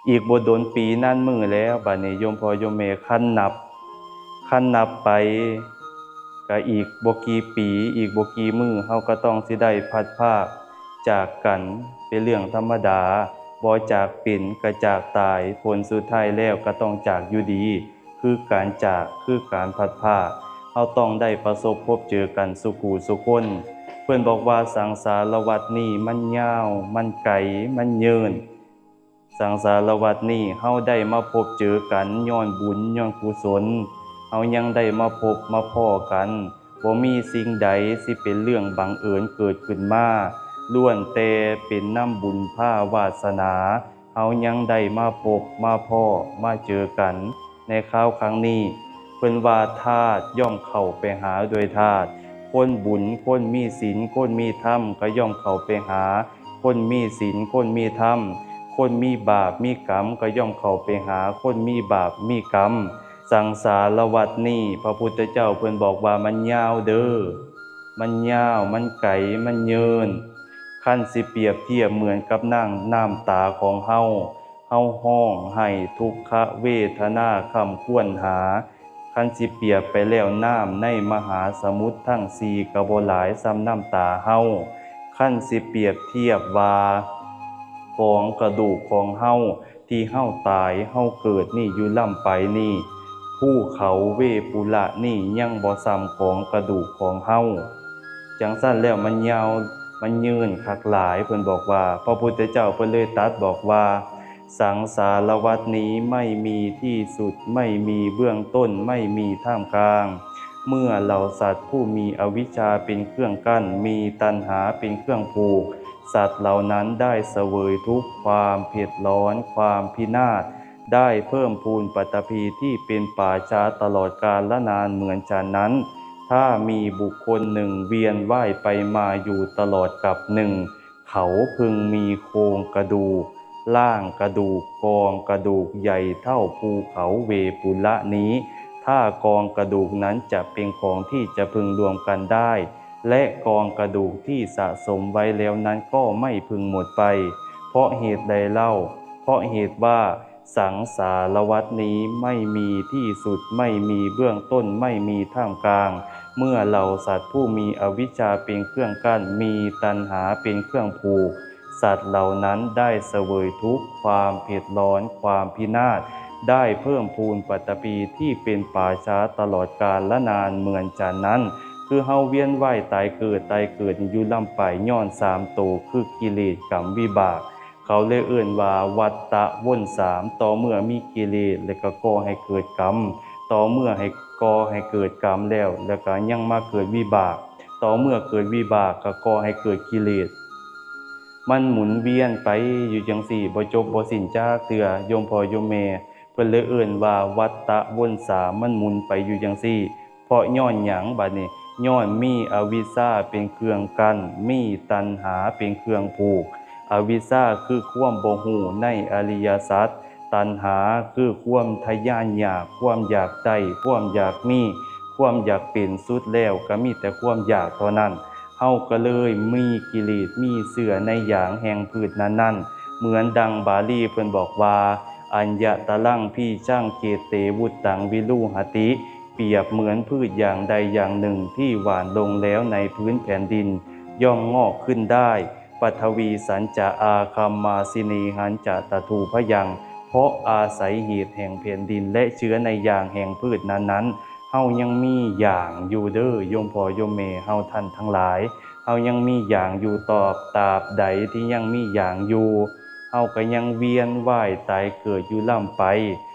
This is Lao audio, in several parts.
ອີກບໍ່ດົນປີນານມື້ແລ້ວ ບາດນີ້ໂຍມພໍ່ໂຍມແມ່ ຄັນນັບ ຄັນນັບໄປ ກະອີກບໍ່ກີ່ປີ ອີກບໍ່ກີ່ມື້ ເຮົາກະຕ້ອງຊິໄດ້ພັດພາກຈາກກັນ ເປັນເລື່ອງທຳມະດາ. ບໍ່ຈາກເປັນກະຈາກຕາຍ ຜົນສຸດທ້າຍແລ້ວກະຕ້ອງຈາກຢູ່ດີ. ຄືການຈາກ ຄືການພັດພາກ ເຮົາຕ້ອງໄດ້ປະສົບພົບເຈີກັນສູ່ຄູ່ສູ່ຄົນ. ເພິ່ນບອກວ່າ ສັງສາລະວັດນີ້ມັນຍາວ ມັນໄກ ມັນຍືນ. ສັງສາລະວັດນີ້ເຮົາໄດ້ມາພົບເຈີກັນຍ້ອນບຸນຍ້ອນກຸສົນ ເຮົາຍັງໄດ້ມາພົບມາພໍ້ກັນ. ບໍ່ມີສິ່ງໃດຊິເປັນເລື່ອງບັງເອີນເກີດຂຶ້ນມາ, ລ້ວນແຕ່ເປັນນຳບຸນພາວາສະໜາ ເຮົາຍັງໄດ້ມາພົບມາພໍ້ມາເຈີກັນໃນຄາວຄັ້ງນີ້. ເພິ່ນວ່າທາດຍ່ອມເຂົ້າໄປຫາດ້ວຍທາດ, ຄົນບຸນ ຄົນມີສິນ ຄົນມີທຳ ກໍຍ່ອມເຂົ້າໄປຫາຄົນມີສິນ ຄົນມີທຳ, ຄົນມີບາບມີກຳ ກໍຍ່ອມເຂົ້າໄປຫາຄົນມີບາບມີກຳ. ສັງສາລະວັດນີ້ ພະພຸດທະເຈົ້າເພິ່ນບອກວ່າມັນຍາວເດີ ມັນຍາວ ມັນໄກ ມັນຍືນ. ຄັນຊິປຽບທຽບເໝືອນກັບນາງນ້ຳຕາຂອງເຮົາ, ເຮົາຮ້ອງໄຫ້ທຸກຂະເວທະນາຄ້ຳຄວນຫາ. ຄັນຊິປຽບໄປແລ້ວ ນ້ຳໃນມະຫາສະໝຸດທັງສີ່ກໍບໍ່ຫຼາຍສ່ຳນ້ຳຕາເຮົາ. ຄັນຊິປຽບທຽບວ່າກອງກະດູກຂອງເຮົາ ທີ່ເຮົາຕາຍເຮົາເກີດນີ້ຢູ່ລຳໄປນີ້ ພູເຂົາເວປຸລະນີ້ຍັງບໍ່ສ່ຳກອງກະດູກຂອງເຮົາ. ຈັ່ງຊັ້ນແລ້ວມັນຍາວ ມັນຍືນຄັກຫຼາຍ. ເພິ່ນບອກວ່າ ພະພຸດທະເຈົ້າເພິ່ນເລີຍຕັດບອກວ່າ ສັງສາລະວັດນີ້ໄມ່ມີທີ່ສຸດ ໄມ່ມີເບື້ອງຕົ້ນ ໄມ່ມີທ່າມກາງ. ເມື່ອເຫຼົ່າສັດຜູ້ມີອະວິຊຊາເປັນເຄື່ອງກັ້ນ ມີຕັນຫາເປັນເຄື່ອງຜູກ ສັດເຫຼົ່ານັ້ນໄດ້ສະເຫວີຍທຸກ ຄວາມເຜັດຮ້ອນ ຄວາມພິນາດ ໄດ້ເພີ່ມພູນປັດຕະພີທີ່ເປັນປ່າຊ້າຕະຫຼອດການລະນານເໝືອນສັນນັ້ນ. ຖ້າມີບຸກຄົນໜຶ່ງວຽນວ່າຍໄປມາຢູ່ຕະຫຼອດກັບໜຶ່ງ ເຂົາເພິ່ງມີໂຄງກະດູກ, ລ່າງກະດູກ, ກອງກະດູກໃຫຍ່ເທົ່າພູເຂົາເວປຸລະນີ້. ຖ້າກອງກະດູກນັ້ນຈະເປັນຂອງທີ່ຈະເພິ່ງລວມກັນໄດ້ ແລະ ກອງກະດູກທີ່ສະສົມໄວ້ແລ້ວນັ້ນກໍໄມ່ເພິ່ງໝົດໄປ. ເພາະເຫດໃດເລົ່າ? ເພາະເຫດວ່າ ສັງສາລະວັດນີ້ໄມ່ມີທີ່ສຸດ, ໄມ່ມີເບື້ອງຕົ້ນ, ໄມ່ມີທ່າມກາງ. ເມື່ອເຫຼົ່າສັດຜູ້ມີອະວິຊຊາເປັນເຄື່ອງກັ້ນ, ມີຕັນຫາເປັນເຄື່ອງຜູກ, ສັດເຫຼົ່ານັ້ນໄດ້ສະເຫວີຍທຸກ, ຄວາມເຜັດຮ້ອນ, ຄວາມພິນາດ, ໄດ້ເພີ່ມພູນປັດຕະພີທີ່ເປັນປ່າຊ້າຕະຫຼອດການລະນານເໝືອນສັນນັ້ນ. ຄືເຮົາວຽນວ່າຍຕາຍເກີດ, ຕາຍເກີດຢູ່ລຳໄປ ຍ້ອນສາມໂຕ ຄືກິເລດ, ກຳ, ວິບາກ. ເຂົາເລີຍເອີ້ນວ່າວັດຕະວົນສາມ. ຕໍ່ເມື່ອມີກິເລດ ແລ້ວກໍກໍ່ໃຫ້ເກີດກຳ, ຕໍ່ເມື່ອໃຫ້ ກໍ່ໃຫ້ເກີດກຳແລ້ວ ແລ້ວກໍຍັງມາເກີດວິບາກ, ຕໍ່ເມື່ອເກີດວິບາກກໍກໍ່ໃຫ້ເກີດກິເລດ. ມັນໝູນວຽນໄປຢູ່ຈັ່ງຊີ້ ບໍ່ຈົບບໍ່ສິ້ນຈັກເທື່ອ. ໂຍມພໍ່ໂຍມແມ່ ເພິ່ນເລີຍເອີ້ນວ່າວັດຕະວົນສາມ, ມັນໝູນໄປຢູ່ຈັ່ງຊີ້. ເພາະຍ້ອນຫຍັງບາດນີ້? ຍ້ອນມີອະວິຊຊາເປັນເຄື່ອງກັ້ນ, ມີຕັນຫາເປັນເຄື່ອງຜູກ. ອະວິຊຊາຄືຄວາມບໍ່ຮູ້ໃນອະລິຍະສັດ, ຕັນຫາຄືຄວາມທະຍານຢາກ, ຄວາມຢາກໄດ້, ຄວາມຢາກມີ, ຄວາມຢາກເປັນ, ສຸດແລ້ວກໍມີແຕ່ຄວາມຢາກເທົ່ານັ້ນ. ເຮົາກໍເລີຍມີກິເລດ, ມີເຊື້ອໃນຢາງແຫ່ງພືດນັ້ນໆ. ເໝືອນດັ່ງບາລີເພິ່ນບອກວ່າ ອັນຍະຕະລັງ ພີຊັງ ເຈເຕ ວຸດຕັງ ວິຣູຫະຕິ. ປຽບເໝືອນພືດຢ່າງໃດຢ່າງໜຶ່ງທີ່ຫວ່ານລົງແລ້ວໃນພື້ນແຜ່ນດິນ ຍ່ອມງອກຂຶ້ນໄດ້. ປະທະວີສັນຈະ ອາຄັມມາຊິເນຫັນຈະ ຕະທູພະຍັງ. ເພາະອາໄສເຫດແຫ່ງແຜ່ນດິນ ແລະ ເຊື້ອໃນຢາງແຫ່ງພືດນັ້ນໆ ເຮົາຍັງມີຢາງຢູ່ເດີ ໂຍມພໍ່ໂຍມແມ່ເຮົາທ່ານທັງຫຼາຍ. ເຮົາຍັງມີຢາງຢູ່ ຕອບຕາບໃດທີ່ຍັງມີຢາງຢູ່ ເຮົາກໍຍັງວຽນວ່າຍຕາຍເກີດຢູ່ລຳໄປ.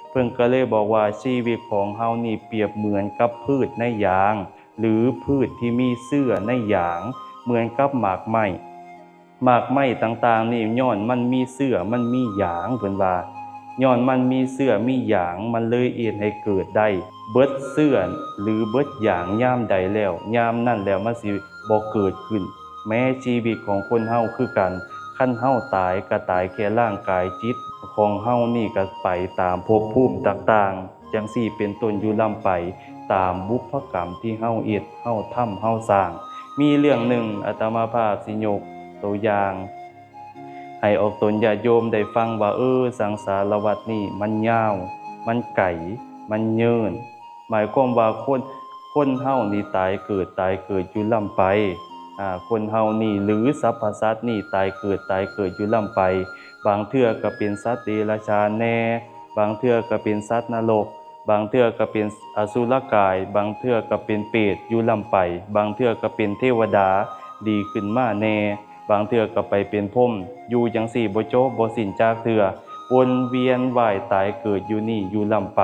ເພິ່ນກໍເລີຍບອກວ່າ ຊີວິດຂອງເຮົານີ້ປຽບເໝືອນກັບພືດໃນຢາງ ຫຼື ພືດທີ່ມີເຊື້ອໃນຢາງ ເໝືອນກັບໝາກໄມ້. ໝາກໄມ້ຕ່າງໆນີ້ ຍ້ອນມັນມີເຊື້ອ ມັນມີຢາງ ເພິ່ນວ່າ ຍ້ອນມັນມີເຊື້ອມີຢາງ ມັນເລີຍເຮັດໃຫ້ເກີດໄດ້. ເບິດເຊື້ອ ຫຼື ເບິດຢາງຍາມໃດແລ້ວ ຍາມນັ້ນແລ້ວມັນຊິບໍ່ເກີດຂຶ້ນ. ແມ້ຊີວິດຂອງຄົນເຮົາຄືກັນ, ຄັນເຮົາຕາຍກໍຕາຍແຄ່ຮ່າງກາຍ, ຈິດຂອງເຮົານີ້ກໍໄປຕາມພົບພູມຕ່າງໆ ຈັ່ງຊີ້ເປັນຕົ້ນ ຢູ່ລຳໄປ ຕາມບຸບພະກຳທີ່ເຮົາເຮັດ, ເຮົາທຳ, ເຮົາສ້າງ. ມີເລື່ອງໜຶ່ງ ອາດຕະມາພາບຊິຍົກໂຕຢ່າງ, ໃຫ້ອອກຕົນຍາດໂຍມໄດ້ຟັງວ່າ ເອີ ສັງສາລະວັດນີ້ມັນຍາວ, ມັນໄກ, ມັນເຍີນ. ໝາຍຄວາມວ່າຄົນ, ຄົນເຮົານີ້ຕາຍເກີດ, ຕາຍເກີດຢູ່ລ້ຳໄປ. ອາ, ຄົນເຮົານີ້ ຫຼື ສັບພະສັດນີ້ຕາຍເກີດ, ຕາຍເກີດຢູ່ລ້ຳໄປ. ບາງເທື່ອກໍເປັນສັດເດຍລະສານແດ່, ບາງເທື່ອກໍເປັນສັດນະລົກ, ບາງເທື່ອກໍເປັນອະສຸລະກາຍ, ບາງເທື່ອກໍເປັນເປດຢູ່ລ້ຳໄປ, ບາງເທື່ອກໍເປັນເທວະດາດີຂຶ້ນມາແດ່, ບາງເທື່ອກໍໄປເປັນພົມ, ຢູ່ຈັ່ງຊີ້ບໍ່ຈົບບໍ່ສິ້ນຈັກເທື່ອ, ວົນວຽນວ່າຍຕາຍເກີດຢູ່ນີ້ຢູ່ລ້ຳໄປ.